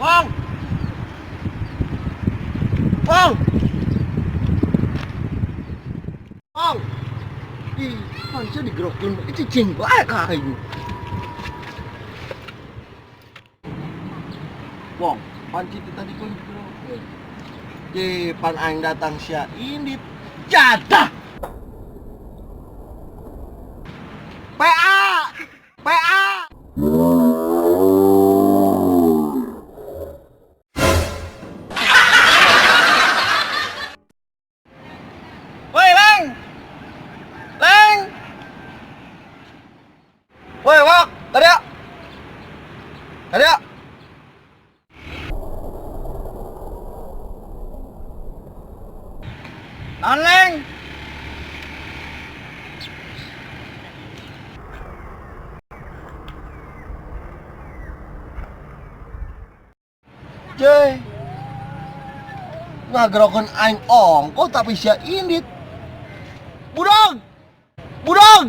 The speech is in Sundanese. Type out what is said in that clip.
Wong. Wong. Wong. Ih, pan sia digerokeun cicing bae ka aing. Wong, panci ti tadi kok digerokeun. Ye, pan aing datang sia indit. Jadah. PA. PA. Woi, Leng. Leng. Woi, Wok, tadi ya. Tadi ya. Naon, Leng? Cuy. Ngagerokeun aing ongkoh tapi sia indit. Budak. Budak.